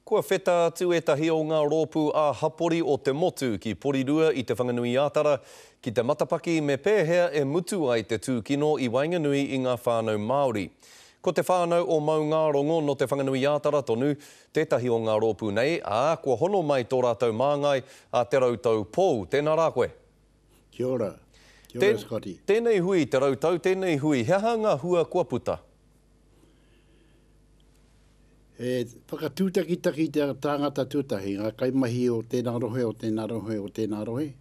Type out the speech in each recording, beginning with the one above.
Kua wheta atu ētahi o ngā rōpū ā-hapori o te motu ki Porirua i Te Whanganui-ā-Tara ki te matapaki me pēhea e mutu ai te tūkino i waenganui i ngā whānau Māori. Ko Te Whānau o Maungārongo nō Te Whanganui-ā-Tara tonu tētahi o ngā rōpū nei, ā, kua hono mai tō rātou māngai, a Te Rautau Pou. Tēnā rā koe. Kia ora. Kia ora, Scotty. Tēnei hui, Te Rautau, tēnei hui, he aha ngā hua kua puta? He whakatūtakitaki te tāngata tuatahi, ngā kaimahi o tēnā rohe, o tēnā rohe, o tēnā rohe,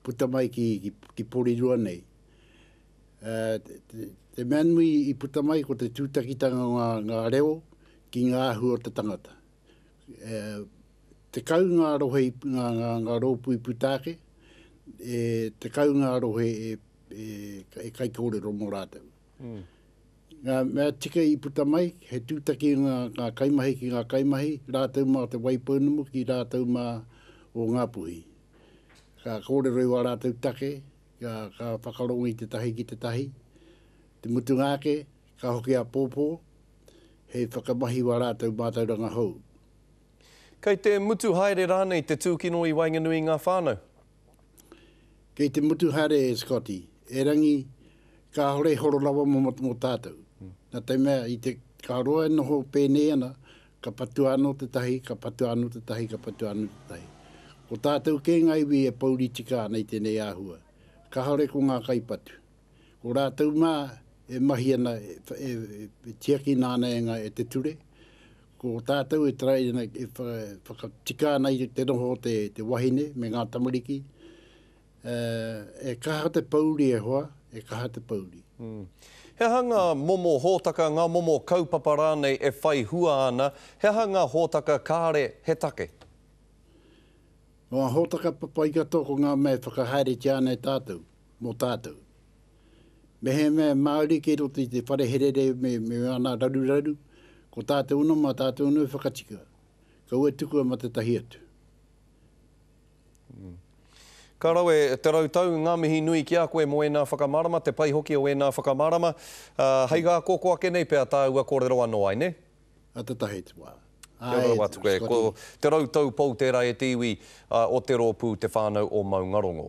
puta mai ki, ki, ki Porirua nei. Uh, te, te mea nui i puta mai ko te tūtakitanga o ngā, ngā reo ki ngā āhua o te tangata. Uh, tekau ngā rohe, ngā, ngā, ngā rōpū i puta ake, e, tekau ngā rohe e, e, e kaikōrero mō rātou. Mm. Ngā mea tika i puta mai, he tūtaki ngā, ngā kaimahi ki ngā kaimahi, rātou mā Te Waipounamu ki rātou mā o Ngāpuhi. Ka kōrero i wā rātou take, ka, ka whakarongo i tētahi ki tētahi. Te mutunga ake, ka hoki āpōpō, hei whakamahi wā rātou mātauranga hou. Kei te mutu haere rānei te tūkino i waenganui i ngā whānau? Kei te mutu haere e Scotty, erangi kāore e horo rawa mō tātou. Nā te mea, i te ka roa e noho pēnei ana, ka patua anō tētahi, ka patua anō tētahi, ka patua anō tētahi. Ko tātou kē ngā iwi e pouri tika ana i tēnei āhua. Kāore ko ngā kaipatu. Ko rātou mā e mahi ana, e tiakina ana e ngā, e te ture. Ko tātou e try ana, e whakatika ana i te noho o te, te wahine me ngā tamariki. E kaha te pouri e hoa, e kaha te pouri. Mm. He aha ngā momo hōtaka, ngā momo kaupapa rānei e whai hua ana, he aha ngā hōtaka kāre he take? Ko ngā hōtaka papai katoa ko ngā mea e whakahaeretia ana e tātou, mō tātou. Mehemea e Māori kei roto i te whare herere me, me ana raruraru, ko tātou anō mā tātou anō e whakatika. Kaua e tukua mā tētahi atu. Mm. Ka rawe Te Rautau, ngā mihi nui ki a koe mō ēnā whakamārama, te pai hoki o ēnā whakamārama. Uh, hei ngā kōkō ake nei pea tāua kōrero anō ai, ne? A tētahi te wā. Kia ora rawa atu koe. Ko Te Rautau Pou tērā e te iwi uh, o te rōpū Te Whānau o Maungarongo.